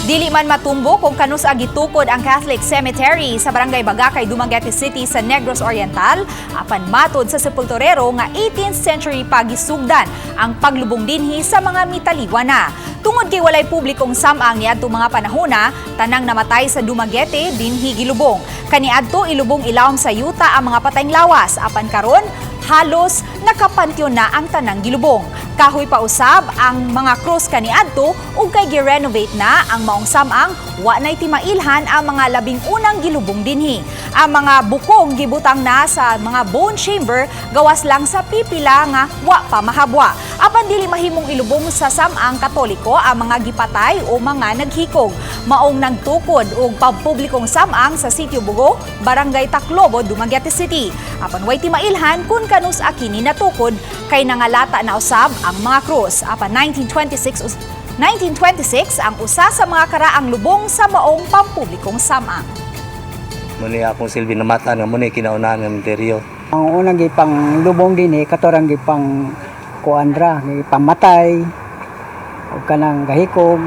Dili man matumbo kung kanus-a gitukod ang Catholic Cemetery sa Barangay Bagacay, Dumaguete City sa Negros Oriental, apan matod sa sepulturero nga 18th century pa gisugdan ang paglubong dinhi sa mga mitaliwa na. Tungod kay walay publikong samang niadto mga panahona, tanang namatay sa Dumaguete dinhi gilubong. Kaniadto, ilubong ilawom sa yuta ang mga patayng lawas, apan karon halos nakapantiyon na ang tanang gilubong. Kahoy pa usab ang mga krus kaniadto ug kay gi-renovate na ang maong samang, wa na'y timailhan ang mga 11 gilubong dinhi. Ang mga bukong gibutang na sa mga bone chamber, gawas lang sa pipila nga wa pa mahabwa. Apan dili mahimong ilubong sa samang Katoliko ang mga gipatay o mga naghikog. Maong nagtukod og pampublikong samang sa Sitio Bugo, Barangay Taclobo, Dumaguete City. Apan way timailhan kung kanus-a kini natukod kay nangalata na usab ang mga krus. Apan 1926 ang usa sa mga karaang lubong sa maong pampublikong samang. Muni akong silbi namata nga muni kinaunahan nga sementeryo. Ang unang gipang lubong dinhi katorang gipang kuandra, gipamatay ug kanang gahikog.